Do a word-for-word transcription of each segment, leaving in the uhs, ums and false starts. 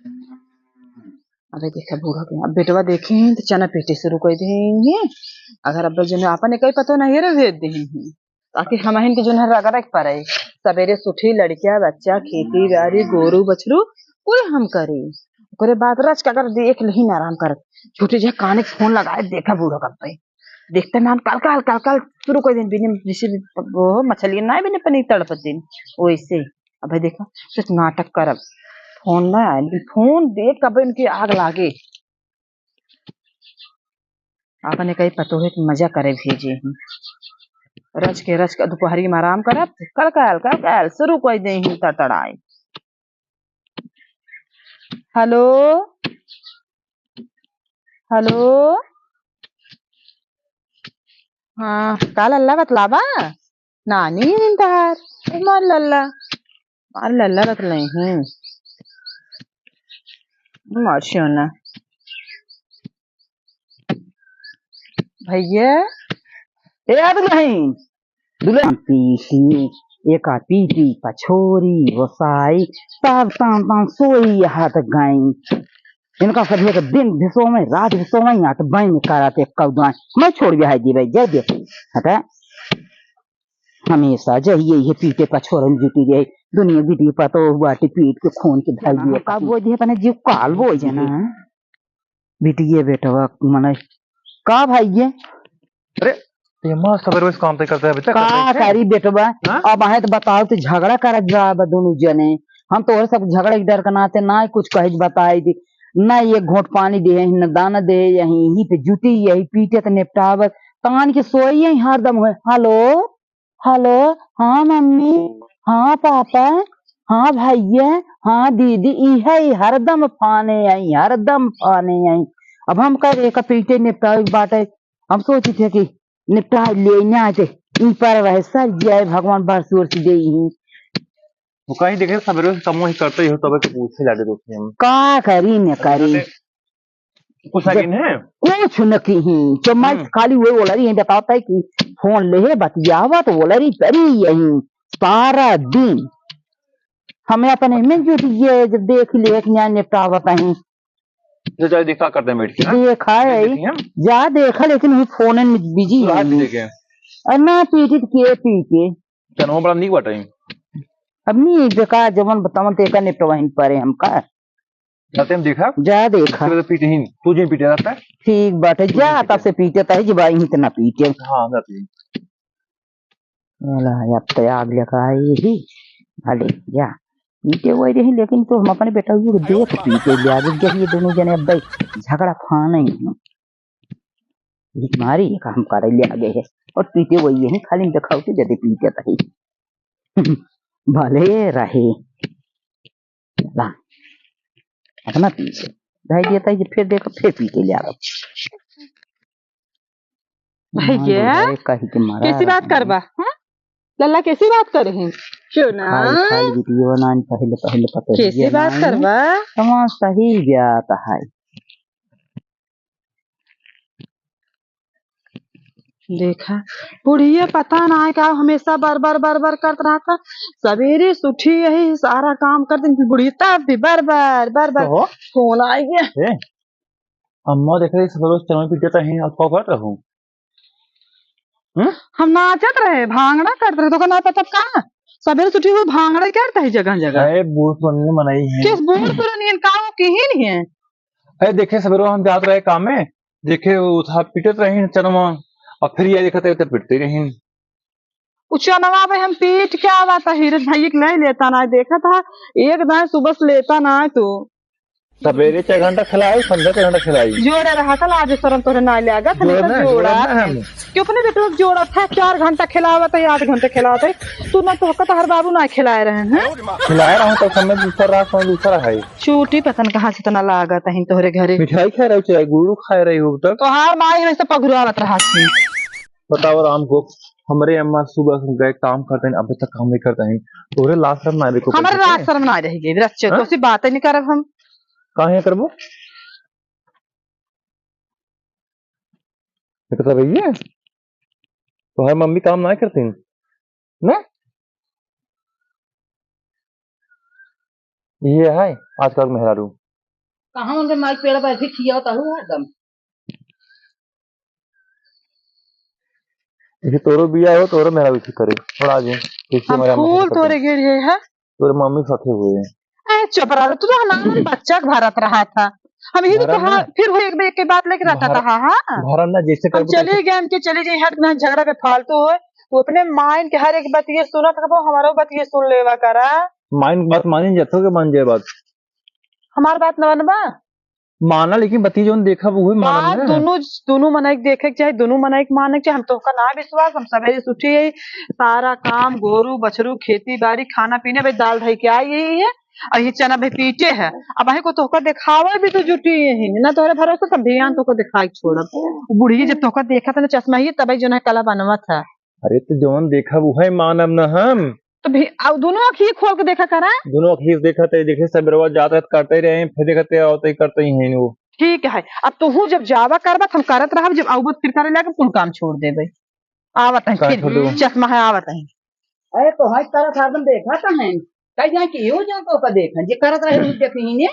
अबे देखा बूढ़ा के, अब बेटवा देखी हैं तो चना पीटे शुरू कर दे हैं। अगर अब जन आपन एक ही पतो नहीं रे भेज दे हैं, ताकि हमहिन के जन है रगड़े के पड़े। सवेरे से उठी, लड़किया, बच्चा, खेती बाड़ी, गोरू, बछरू, कुल हम करी। ओकरे बाद रच के अगर देख लेही ना आराम करत, झूठे जे काने के फोन लगाए, देखा बूढ़ा कब पे। देखते मान कल, कल, कल, कल शुरू कर दिन बिने, जैसे वो मछली ना बिने पनीर तड़पत दिन, वैसे। अबे देखा, सिर्फ नाटक करब। फोन ना आए, लेकिन फोन देख कब इनकी आग लागे। आपने कही पतोहे के मजा करे भेजे हैं। रच के, रच के दोपहरी में आराम करब, कल, कल, कल, कल शुरू कर दे हैं तड़तड़ाए। हेलो, हेलो, हाँ, का लल्ला बतलाबा? नानी इंतहार, मार लल्ला, मार लल्ला बतलाई हूँ। मार सोना। भैया, ए, आ दुल्हन, दुल्हन पीसी, एका पीटी पछोरी, वसाई, तब तान तान सोई हाथ गाई। इनका सभी के दिन भिसोवे, रात भिसोवे, यहाँ तो बाई में कराते कौदाई। मैं छोड़ भी हाय दी भाई, जय दे। हटा। हमेशा जहिए ये पीटे पछोरन जुटी रहे। दुनिया बिटी पतो बाटी पीट के खून के धाई दिए। का बोल दिए अपने जीव काल बोल जना। बिटिये बेटवा मने का भाई ये? अरे, ये माँ सवेरे से काम तय करते हैं, अभी तक का करते हैं। करी बेटवा? हाँ? अब आहे तो बताओ, तो झगड़ा करत बा, बा दोनों जने। हम तोहरे सब झगड़ा के डर के नाते ना कुछ कहे बताई दी, ना ये घोट पानी दे, न दाना दे, यही, यही पे जुटी, यही पीटे तो निपटावत, तान के सोई है हरदम होए, "हेलो, हेलो, हाँ मम्मी, हाँ पापा, हाँ भैया, हाँ दीदी", ई है, ई हरदम फाने आई, हरदम फाने आई। अब हम कह रहे, का पीटे निपटावे के बाटे, हम सोची थे कि निपटा ले, ना आते, ई पर रहे, सर जाए, भगवान भर सूर से दे ही। वो कहीं देखे, सवेरे से कमो ही करते ही हो, तबे के पूछे लागे दोस्त हम। का करी न करी? कुछ लगिन है? कुछ न किही। तो मैं हम्म। खाली वही बोला रही, बताता है कि फोन ले है, बतियावा तो बोला रही, करी यही सारा दिन। हमें अपने में जुट गए, जब देख लिए कि न्याय निपटावत है। तो चल देखा करते हैं बैठ के, हाँ? देखा है, देख लेते हैं। जा देखा, लेकिन वो फोन में बिजी है। देखे। और ना पीटी तो के पीटे। चलो, बड़ा नीक बाटे। अब नी बेकार जवन बतावन ते का निपटवाइन परे हमका। जाते हम देखा। जा देखा। तेरे तो पीटे ही, तू जिन पीटे रहता है। ठीक बाटे, तू जा जिन पीटे। तब से पीटे तही जब आई इतना पीटे। हाँ, जाते हैं। अला, अब तो आग लगा आई ही। भले, जा। पीटे वही रही, लेकिन तो हम अपने बेटा को देख पीटे ले आगे, जब ये दोनों जने अब भाई झगड़ा फाने ही। भीख मारी, ये काम करे ले आगे है। और पीटे वही है, खाली दिखाओ तो जदे पीटे तही। भले रहे। ला, अपना पीछे। भाई देता है कि फिर देखो, फिर पी के ले आओ। भैया, हाँ, कही के मारा कैसी बात करबा, हाँ? लल्ला कैसी बात करे हैं? क्यों ना? खाली, खाली वीडियो बनानी पहले, पहले पता कैसी बात करबा? तमाम सही जात है। देखा, बुढ़िया पता ना है का हमेशा बर बर बर बर करत रहता। सवेरे से उठी यही सारा काम कर दिन, बुढ़िया तब भी बर बर बर बर कहो। फोन आ गया। ए, अम्मा देख रही सब रोज चनवा पीटत रही, और का करत रहू? हम्म? हम नाचत रहे, भांगड़ा करत रहे, तो का ना पता का? सवेरे से उठी हुई भांगड़ा करत है जगह जगह। अरे बूढ़ पुरानी मनाई है। किस बूढ़ पुरानी है? का वो किही नहीं है? अरे देखे, सवेरे हम जात रहे काम में, देखे वो था पीटत रही चनवा, और फिर ये देखते तो पिटते रही। उ चनवा भाई हम पीट के आवत है, हीरज भाई के नहीं लेता ना, देखा था एक दाएं सुबह से लेता ना है तू। सवेरे छह घंटा खिलाई, संध्या छह घंटा खिलाई। जोड़े रहा कल, आज शर्म तोरे ना लागत, नहीं तो जोड़ा जोड़ा। ना हम। क्यों अपने बेटवा के जोड़ा था, चार घंटा खिलावत है, आठ घंटे खिलावत है, तू ना तो हर बाबू ना खिलाए रहे हैं। खिलाए रहा तो समय दूसरा रहा, समय दूसरा है। चोटी पतन कहाँ से इतना लागत है तोहरे घरे? मिठाई खा रहे हो, चाहे गुड़ू खा रहे हो तक। तोहार माई हमेशा पगुरावत रहा थी। बताओ राम को, हमरे अम्मा सुबह से गए काम करते हैं, अभी तक काम नहीं करते हैं। तोहरे लाज शर्म ना देखो हमारे कैसे? लाज शर्म ना रह गई, बच्चे हाँ? तो सी बातें नहीं करब हम। काहे करबो? ये पता भैया, तोहर मम्मी काम ना करती ना? ये है आजकल मेहरारू। कहाँ उनके माई पेड़ बैठी खियावत हूँ हरदम। जैसे तोरो बिया हो, तोरो मेहरारू करे। थोड़ा आगे। जैसे हम मेरा मम्मी फूल करे। तोरे गिर गए है। तोरे मम्मी फंसे हुए हैं। ए, चुप रह, तू तो हमारा बच्चा के भरत रहा था। हम यही तो भरत कहा, ना। फिर वो एक, एक के बात लेके रखा था, भर-, हाँ, हाँ। भरत ना, जैसे हम करबो चले तैसे। गए, हम के चले जाए, हट ना झगड़ा के फालतू होए। तू अपने माइन के हर एक बतिये सुनत हबो, हमारो बतिये सुन लेवा करा। माइन बात मानी जातो के मान जाए बात। हमार बात न मानबा? माना, लेकिन बतिये जौन देखब उहे मानब बात ना। दोनों, दोनों मनई के देखे के चाही, दोनों मनई के माने के चाही। हम तोहका ना विश्वास, हम सवेरे से उठी है, सारा काम, गोरू, बछरू, खेती बाड़ी, खाना पीना, भाई दाल धई के आई यही है, और ये चना भाई पीटे है। अब भाई को तोहका देखावे भी तो जुटी यही, ना तोहरे भरोसे सब ध्यान तोहका दिखाई के छोड़ब। वो बुढ़िया जब तोहका देखा था ना चश्मा ही, तब जो ना कला बनवत है। अरे तो जौन देखब उहे मानब ना हम। तो भी, अब दोनों अखिए खोल के देखा करा। दोनों अखिए देखत है, देखे सब रोज जात रहत करते रहे, फिर देखते आवते करते ही हैं वो। ठीक है, अब तोहू जब जावा करबा त हम करत रहब, जब आउबो त फिर करे लागे कुल काम छोड़ देबे। आवत है का फिर छोड़ देबो? चश्मा है, आवत है। अरे तो है करत हरदम देखत है, कह जाए कि यो जान तो का देख, जे करत रहे उ देखी ने।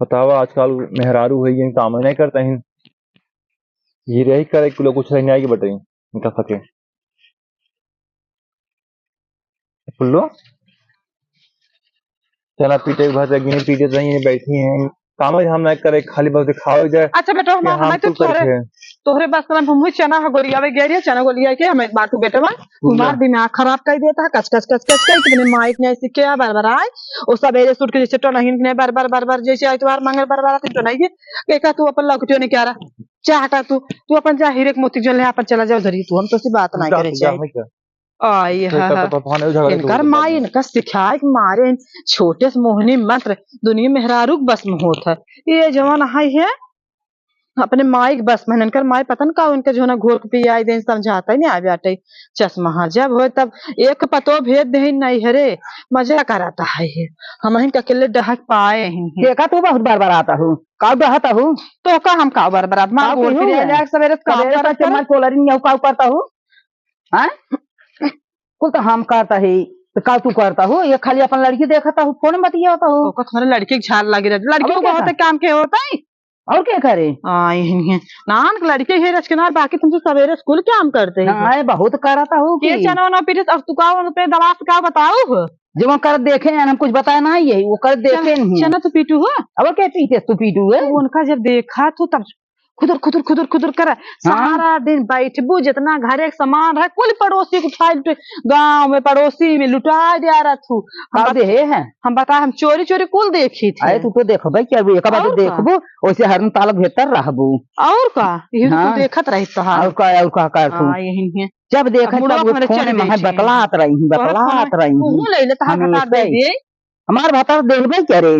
बतावा, आजकल मेहरारू है, ये काम नहीं करता है। ये रही करे, कुल कुछ नहीं आएगी बटे, इनका सके। फुल्लो, चना पीटे के बाद गिनी पीटे तो नहीं बैठी हैं, काम हम नहीं करे, खाली बस दिखावे जाए अच्छा बेटा, कि हमार, हम हमार तो कुल तोहरे, करके। तोहरे बस में हम चना ह गोलियावे गए रहिए, चना गोलिया के हमें बाटू बेटवा, फुल्लो। हमार दिमाग खराब कर देता है, कच कच कच कच कच, इतने माइक नहीं सीखे, बार बार आए, वो सवेरे सूट के जैसे टोनहिन के नहीं, बार बार बार बार जैसे आइतवार मंगल बार बार आते टोनहिए, के का तू अपन लौकटियो नहीं क्या रहा, चाहता तू, तू अपन जा हीरे के मोती जो ले अपन चला जाओ धरी, तू हम तो सी बात नहीं जा, करे जा, चाहे। मैं क्या? आई, तो हाँ, इनकर हाँ। तो तूफान है, झगड़ा इनकर तो माई, होता है। इनका सिखाए के मारे, इन छोटे से मोहनी मंत्र दुनिया मेहरारू के बस में होत है। ये जवान हाई है, अपने माई के बस में, इनकर माई पता न का, इनके जो ना घोर के पियाई दे, समझाता ही नहीं आवे आटे। चश्मा हाँ जब होए तब एक पतो भेज दे नहीं हरे, मजा कराता है ये। हम ही अकेले डहक पाए ही हैं। देखा तू बहुत बार बार आता हूँ, का डहता हूँ? तो का हम का बार बार आता? माँ का गोर कही पिरिया हूँ? ले आके सवेरे से काम सवेरे करत से करत। चम्मच कोलरी नहीं हो, का करता हूँ? हैं? कुल तो हम करता है, तो का तू करता हो? ये खाली अपन लड़की देखता हो, फोन में बतियाता हो। ओकर तुम्हारे लड़की के झाल लागे रहते, लड़की और को क्या बहुत था? काम के होता है। और क्या करे? आ, यही है। नान के लड़के है रचकनार, बाकी तुमसे सवेरे स्कूल काम करते हैं। ना, ये बहुत करता हो ये कि चना वना पीटे, अब तू का वहाँ पे दवा से का बताओ हो? जो वो कर देखे हैं, हम कुछ बताया ना, यही वो कर देखे चना, नहीं है। चना तो पीटू हो? अब क्या पीटे तू पीटू है? तो उनका जब देखा तो तब खुदुर, खुदुर, खुदुर, खुदुर करे। हाँ। सारा दिन बैठबू, जितना घरे के सामान रहे, कुल पड़ोसी के उठाए लुटे, गाँव में, पड़ोसी में लुटाए दिया रहत हूँ। हम का बत-, देहे हैं? हम बता, हम चोरी, चोरी कुल देखी थी। अरे, तू तो देखबे क्या, एक बार और का? देखबू, वैसे हरन तालक भीतर रहबू। और का? यही तो हाँ। देखत रही तोहार। और का, और का कर तू? हाँ, यही है। जब देखत अब मुड़वा तब वो हमारे फोन चल में गई है, थी। बतलात रही, तोहर बतलात फोन रही। मुँह ले ले, तोहार हम भतार दे उससे दिए। हमार भतार देहबे करे।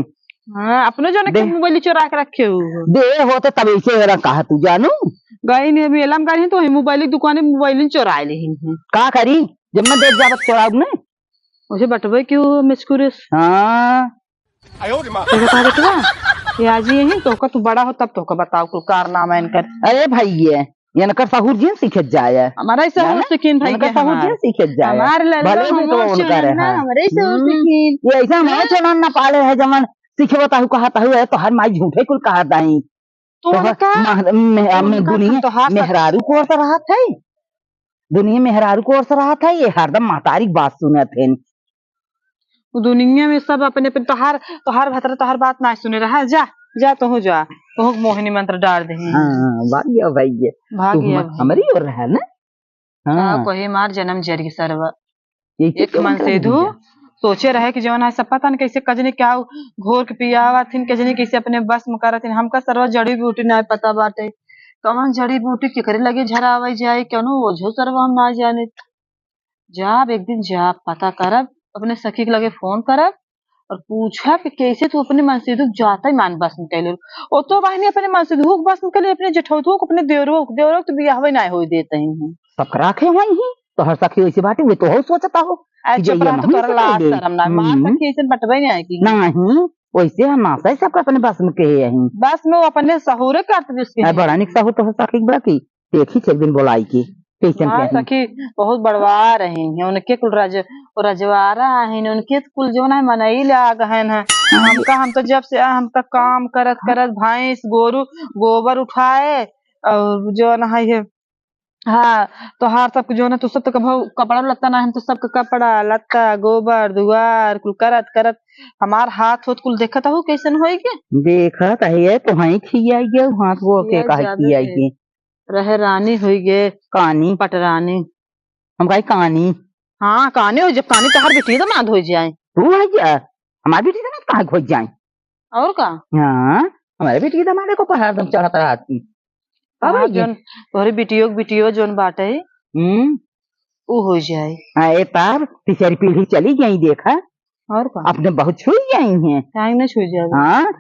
हाँ, अपने जने के दे। मोबाइल चोरा के रखे हो। दे होते तब ऐसे रहा कहा तू जानू। गई नहीं, अभी एलम गई है तो वही मोबाइल की दुकान में मोबाइल चोरा ले ही है। का करी? जब मैं देख जावत चोराऊ ने। उसे बटवे क्यों मिचकुरिस? हाँ। देखो तो बेटवा, ये आज ही यही तो का तू बड़ा हो तब तो का बताओ कुल कारनामा इनकर। अरे भाई ये इनकर सहूर जिन सीखत जाए। हमारा ही सहूर जाने? सीखिन भाई इनकर के सहूर हमार। जिन सीखत जाए। हमार लल्ला भले भी हमार तो उनकर चोरन ना, है। हमारे ही सहूर हम्म। सीखिन। ये ऐसा हमारे हाँ। चोरन ना पाले है जमन सीखे बताहु कहा तहु है तो हर माई झूठे कुल कहा दाई। तो तो हर उनका, मह-, मे-, मे-, उनका दुनिया तो हर मेहरारू को ओर से रहत है। दुनिया मेहरारू को ओर से रहत है, ये हरदम महतारी के बात सुनत है। उ दुनिया में सब अपने, अपने तोहार, तोहार भतरा तोहार बात ना सुने रहा। जा, जा तोहू जा, तोहू के मोहिनी मंत्र डाल दे। हाँ, भागिया भाई ये। भागिया तू भाई। हमरी ओर रहा ना? का हाँ। कोहे मार जन्म जरी सरवा। यही तो एक तो मन से धू सोचे रहे कि जवन है सब पता न कैसे कजनी क्या घोर के पियावा थिन, कजनी कैसे अपने बस में करत थिन। हमका सरवा जड़ी बूटी ना पता बाटे, कवन जड़ी बूटी केकरे लगे झरावे जाए, कौनो ओझो सरवा हम ना जाने। जाब एक दिन जाब, पता करब, अपने सखी के लगे फोन करब और पूछब कि कैसे तू अपने मनसेधू के जाता ही मान बस में कैले। ओ तो बहिनी अपने मनसेधू के बस में कैले, अपने जेठौधू के, अपने देवरो के, देवरो के तो बियाहवे ना होई देत ही। सबका राखे हुई ही, तोहर सखी वैसे बाटे, वे तो हो सोचता हो कि अच्छा, जइया बड़ा तो नहीं तोरा तो लाज कैले। शरम ना, मार हम्म। सखी ऐसे बटवे नहीं आएगी। नहीं, वैसे हम आशा ही सबका अपने बस में कहे यही। बस में वो अपने सहूरे करत जिसके आ, हैं। बड़ा निक सहूर तोहर सखी के बा की, देखी एक दिन बोलाई के। कैसन हाँ, कहीं? सखी, बहुत बड़वा रही हैं, उनके कुल रज-, रजवारा हैं, उनके कुल जौन है मनई लाग हैं। हमका, हम तो जब से, हम तो काम करत करत भैंस, गोरू, गोबर उठाए, और जौन है ये, हाँ, तोहार सबके जौन है, तू सब तो कभो कपड़ा लत्ता ना, हम तो सबके कपड़ा लत्ता, गोबर, दुआर, कुल करत करत हमार हाथ होत कुल देखत हो कैसन होई गे? देखत है, ये तो हैं खियाई गे, हाथ वो के खियाई काहे जाबे खियाई के। गे? रहे रानी होई गे, कानी। पटरानी। हम कही कानी। हाँ, कानी हो, जब कानी तोहार बेटी दामाद हो जाए। तू है जा, हमार बेटी दामाद कहाँ हो जाए? और का? हाँ, हमारे बेटी दामाद को पहाड़ दम चढ़त रहती। अब हाँ, ये जौन तोहरे बिटियो के बिटियो जौन बाटे, हम्म। उ हो जाए। हाँ, ए पार, तीसरी पीढ़ी चली गई देखा। और का? अपने बहुत छुई गई हैं। काहे ना छुई जाए? हाँ।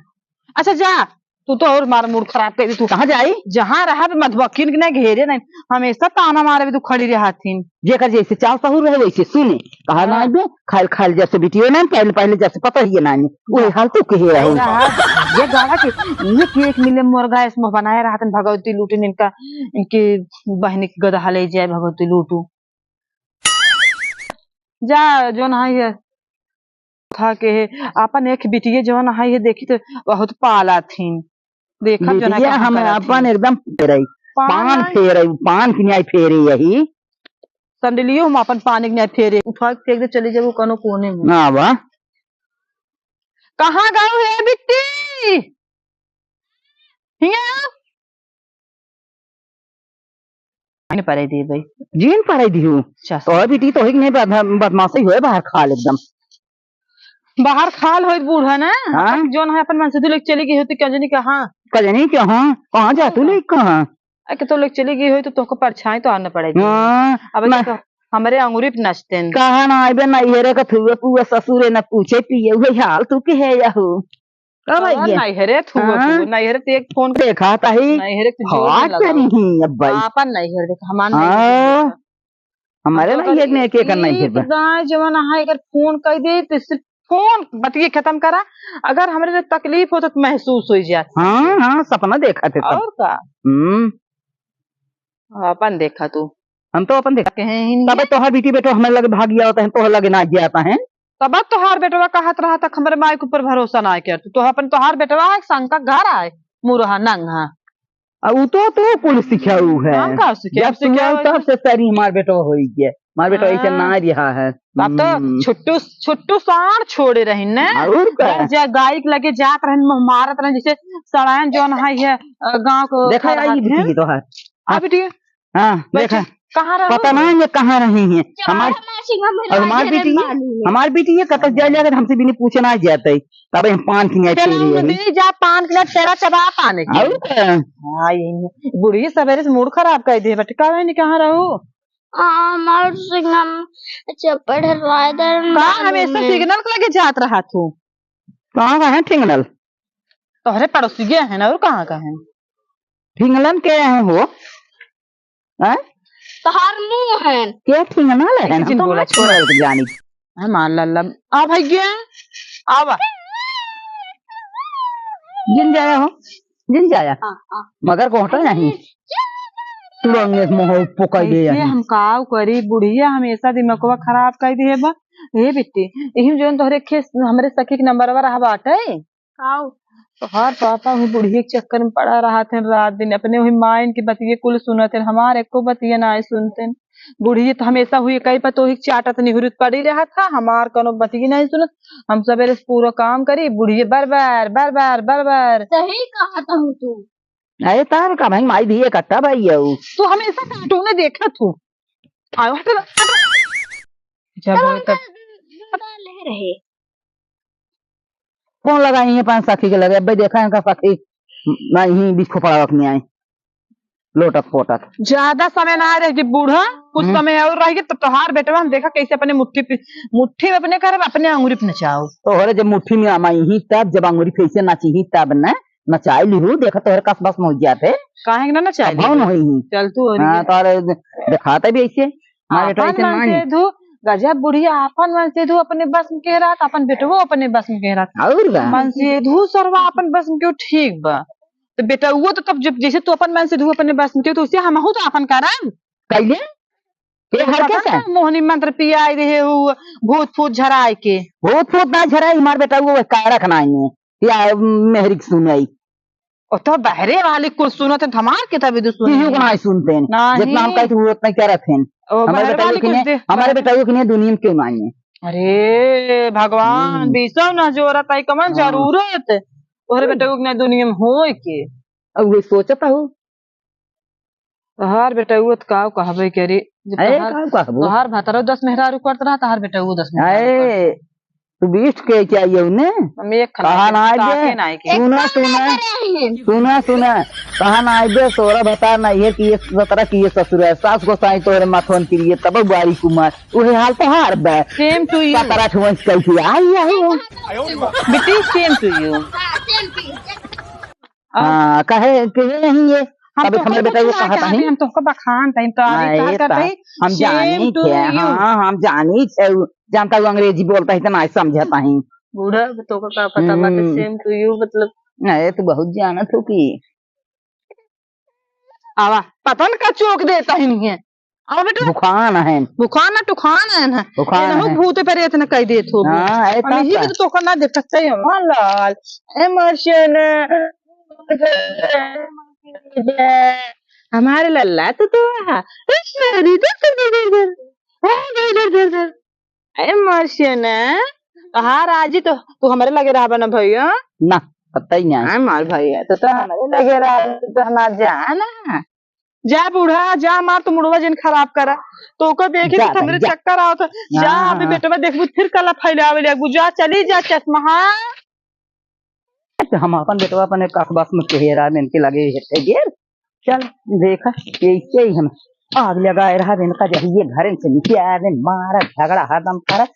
अच्छा जा, तू तो और मार मूड खराब कर दी। तू कहाँ जाई? जहाँ रहा पे मधुमक्खी के ना घेरे नहीं, हमेशा ताना मारे भी तू खड़ी रहत हिन। जेकर जैसे चाव सहूर रहे वैसे सुने। कहा हाँ। ना बे, खाइल खाइल जैसे बिटियो ना, पहले पहले जैसे पता ही ना नहीं। वही हाल तू कहे रहो। ये गाड़ा के एक एक मिले मुर्गा इस मुँह बनाए रहत हिन भगवती लूटिन इनका, इनके बहनी के गदहा ले जाए भगवती लूटू। जा, जौन है ये था के है, आपन एक बिटिये जौन है ये देखी तो बहुत पाला थीन। देखा जौन है बिटिया कहाँ हम पाला आपन थीन। एकदम फेरई, पान पान नहीं। फेरई, पान की न्याय फेरे यही। संडलियो हम आपन पानी के न्याय फेरे, उठा के फेंक दे, चली जाबो कोनो कोने में। ना बा। कहाँ गयो है बिट्टी? हिया? जिन परे देबै। जिन परे दिहू। अच्छा, तो बिटी तो हिक नहीं बद-, बदमाशी होए बाहर खाल एकदम। बाहर खाल होए बूढ़ा ना? हाँ। अपन जौन है अपन मन से तू लेके चली गई होती क्या जानी कहाँ? क्या जानी कहाँ? कहाँ जा तू हाँ। लेके कहाँ? अरे तो लेके चली गई होई तो तोहको परछाई तो आना पड़ेगी। हाँ, अब ना। तो हमरे अंगुरी पे नचते हैं। कहाँ ना आइबे ना, हेरे का थुए पुआ ससुरे ना पूछे पिए, वही हाल तू के है यहू। कब कवन आइए? नैहरे थुआ हाँ। तू, नैहरे ते एक फोन देखा ताही। नैहरे के जोर हाथ लगा। करी ही अब भाई। आपन नैहर देख, हमार नैहर हाँ। देख। हमारे अब तो नैहर में एक एक ई नैहर बा। गाय जवन है, अगर फोन कर दे तो सिर्फ फोन बतिये खत्म करा। अगर हमरे लिए तकलीफ हो तो महसूस हो जात। हाँ, हाँ, सपना देखा थे तब। और का? हम्म। आपन देखा तू। हम तो अपन देखा। कहे ही नहीं तबे है। तोहार बेटी बेटो हमारे लगे भाग गया होता है, तोहर लगे ना गया होता है। तब तोहार बेटवा कहत रहा था, "हमरे माई के ऊपर भरोसा ना कर तू।" तो अपन तोहार बेटवा है, शंका घर आए, मुरहा नंगा। आ, उ तो, तो कुल सिखाऊ है। हम का सिखाऊ? जब सिखाऊ सिखाऊ है तब तो से सरी हमार बेटवा होई गया। हमार बेटवा ऐसे हाँ। ना रहा है। अब तो हम्म। छुट्टू, छुट्टू साँड़ छोड़े रही ने। और का? जा गाय के लगे जात रहन, मुँह मारत रहन, जैसे सड़ायन जौन है, ये, अ, गाँव को देखा, खा आई रहा बिटिया है। तो है। आ हाँ। बिटिया। हाँ, बैठे। देखा। कहाँ रहो? पता ना ये कहाँ रही हैं। हमार, हमार सिंघम में और हमार राजा बेटी, रंबानी है। हमार बेटी ये कतौ जाए जाकर हमसे भी नहीं पूछे ना जाते। तब हम पान की नहीं चलो, पी रही है। दे जा पान की नहीं, तेरा चबा पाने की। और क्या? हाँ, यही है। बुढ़िया सवेरे से मूड खराब कर दे, बेटे, का बहनी, कहाँ रहो? हाँ, हमार सिंघम चप्पड़ राजा का रंबानी हमेशा में। सिग्नल के लगे जात रहा तू। कहाँ का है ठिंगनल? तोहरे पड़ोसी के है ना, और कहाँ का है? ठिंगलन के है हो? हैं? तोहार मुँह है। के ठिंगनल है? एक हम दिन तो बोला मैं छोड़। छोड़ के जानी। है मान ला ला। आ भैया, आवा। जिन जाया हो, जिन जाया। हाँ, हाँ। मगर कोहटा नहीं। तुरंगे मोह पुकाई दे कैसे यही। हम काव करी, बुढ़िया हमेशा दिमागवा खराब कर दिए बा। हे बिट्टी, यही जौन तोहरे खेस, हमरे सखी के नंबरवा रहा बाटे। काव? तोहार पापा हुई बुढ़िया के चक्कर में पड़ा रहत हैं रात दिन, अपने हुई माइन की बतिये कुल सुनत हैं, हमार एको बतिये ना सुनते हैं। बुढ़िया तो हमेशा हुई कई पतोही के चाटत निहुरत पड़ी रहत है, हमार कोनो बतिये नहीं सुनत। हम सवेरे से पूरा काम करी, बुढ़िया बर बर, बर बर, बर बर। सही कहत हूँ तू। अरे तार का भाई, माई भी इकट्ठा भाई है उ। तू हमेशा cartoon देखत हो। आओ, हट, हट। जब चलो, होता हम तो डाले रहे। फोन लगाई है पाँच सखी के लगे, अबे देखा इनका सखी नहीं बीच खोपड़ा रखने आई, लोटत पोटत। ज्यादा समय ना रह गई बूढ़ा, कुछ हम्म। समय और रह गई तो तोहार बेटवा हम देखा कैसे अपने मुट्ठी पे, मुट्ठी में अपने करब, अपने अंगुरी पे नचाओ। तोहरे जब मुट्ठी में आमाई ही तब, जब अंगुरी पे ऐसे नाची ही तब न। नचाई लिहू, देखा तोहरे कस बस में हो जात है। काहे के ना नचाई अब भवन लिहू? होई ही। चल तू और हाँ, ये। तोहरे देखाते भी ऐसे। हमारे तो आपन ऐसे मन मान से धू, गजब बुढ़िया, आपन मन से धू, अपने बस में के रहत, अपन बेटवो अपने बस में के रहत। और का? मन से धू सरवा अपन बस में क्यों ठीक बा। तो बेटवो तो तब जब जैसे तू अपन मन से धू अपने बस में क्यों, तो उसे हमहू तो अपन करब। कैले? ये हर पता कैसा? ना, मोहनी मंत्र पियाई रहे हो, भूत फूत झराए के। भूत फूत ना झराई, हमार बेटा वो कारक ना आइए। या मेहरी के सुनई। ओ तो बहरे वाली कुछ सुनत है, हमार के तभी तो सुनी। किसी को ना सुनते हैं। नहीं। जितना हम कहते हैं, वो उतना ही करत हैं। ओ, हमारे बहरे बेटा वाली को किने, कुछ दे-, हमारे बहरे बेटा को किने दुनिया में क्यों ना आइए? अरे भगवान, हम्म। बीसो ना जोरत आई, कमन हाँ। जरूरत? तोहरे बेटा को किने दुनिया में होए के? अब वही सोचता हो। तोहार बेटउआ त का कहबे करी, जब अरे, तोहार, का कहबो? तोहार भतरो दस मेहरारू करत रहा, तोहार बेटउआ दस मेहरारू करत अरे, रहा। तू बीस के क्या ये उन्हें? हम एक खना कहा के ना आइबे? ताके ना आइके। सुना, सुना, सुना, सुना। कहा ना आइबे, सोरा भतार ना ये कि ये सतरा की ये ससुर है, सास गोसाई तोहरे माथवन के लिए तब बारी कुमार, उहे हाल तोहार बे। Same to you। सतरा ठुवन कैसे आई, आई हो? बेटी, same to you। हाँ, same to you। हाँ, कहे, कहे नहीं ये। हम तबे तोहके हमरे बेटा ये बखान कहा चाहते ताही। हैं, हम तोहके बखान ताही, हम तारीफ हाँ, तार ये करते ता-, हैं। हम Same जानी to थे, you। हाँ, हम जानी थे, जानता हूँ अंग्रेजी बोलता है, इतना समझता है। बूढ़ा, अब तोहका का पता बाटे, हम्म। Same to you, मतलब। अरे, तू बहुत जानत हो कि। आवा, पता न का चोक देता ही नहीं है। आवा बेटा। भुखान है। भुखान ना, टुखान है ना। भुखान एनहु है। भूत प्रेत न कह देत हो। हाँ, ए, हम यही का? तो तोहका ना देखत चाहिए, हमार लाल। ए, मर्शियन। हमारे लल्ला तो, तो आहा। ए, मेरी तो, तो, तो, तो, तो। ए, इधर, इधर, इधर, इधर। ए, मर्शियन। तोहार आजी तो, तू हमरे लगे रहबा ना भैया। ना, पता ही नहीं। ए, मार भैया, तो, तो हमरे लगे रह, तो हमार जाना। जा बूढ़ा, जा, हमार तो मुड़वा जिन खराब करा। तोहका देखी जा तो हमरे भाई, जा। चक्कर आवत है। जा, हाँ, अभी हाँ। बेटवा देखबू, फिर कला फैलावे लगबू। जा, चली जा चश्मा, हाँ। तो हम अपन बेटवा अपने काखबास में चेहरा में इनके लगे हेठे गेर। चल, देखा, यही हम आग लगाए रहा, इनका जब ये घर से नीचे आया, दिन मारा, झगड़ा हरदम करा।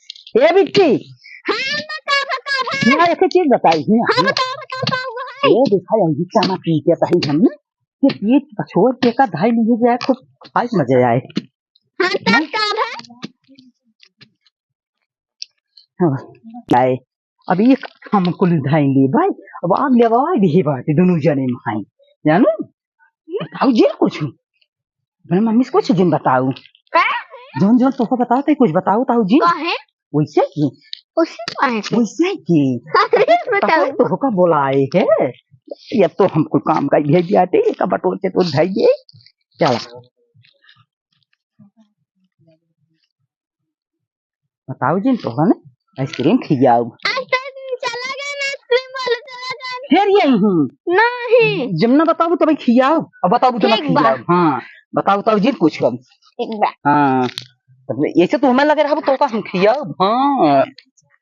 ए बिट्टी, हाँ, बता, बता, बता। ना, एक चीज बताई, हाँ, हाँ। बता, बता, बता, बता। ए, देखा, यही चना पी के ताही हम ना, ये पीठ पछोर के का धाई लिए जाए, खूब खाए मजा आए। हाँ, तब का है? हाँ, आए। अब ये हम कुल धाई ले भाई, अब आग लेवा दे बाटे दोनों जने में हाई, जानू? बताओ जे कुछ, अपने मम्मी से कुछ जिन बताओ। का? जौन जौन तोहका बताओ, तो कुछ बताओ, ताऊ जी। का है? वैसे की? उसी का है? वैसे की? अरे, बताओ। तोहका बोलाए है। ये तो हमको काम का भेज दिया थे, का बटोर के तो धइए। चला। बताओ जिन, तोहरा ने आइसक्रीम खियाओ। आज तो दिन चला गया ना, आइसक्रीम वाला चला गया। फिर यही हूँ। नहीं। जब ना बताओ तब खियाओ, अब बताओ तो ना ठीक बा। खियाओ। हाँ, बताओ, बताओ जिन कुछ कम। ठीक बा। हाँ, तब ऐसे तो हमें लगे रहा, तो का हम खियाओ। हाँ,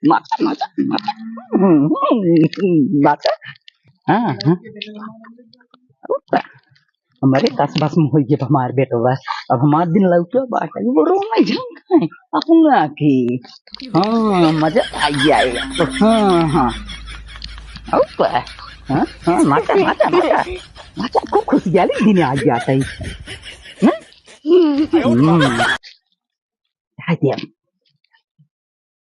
माचा, माचा, माचा। हम्म, हम्म, माचा। हाँ, हाँ। हमरे कस बस में होई गे हमार बेटवा। अब हमार दिन लौटो बाटे, वो रोना झंखा है अपना के। हाँ, मजा आ जाए। हाँ, हाँ। और का? हाँ, हाँ, मजा, मजा, मजा। मजा, खूब खुश जाली दिन आ जाता है। ना? हम्म। हाय दिया।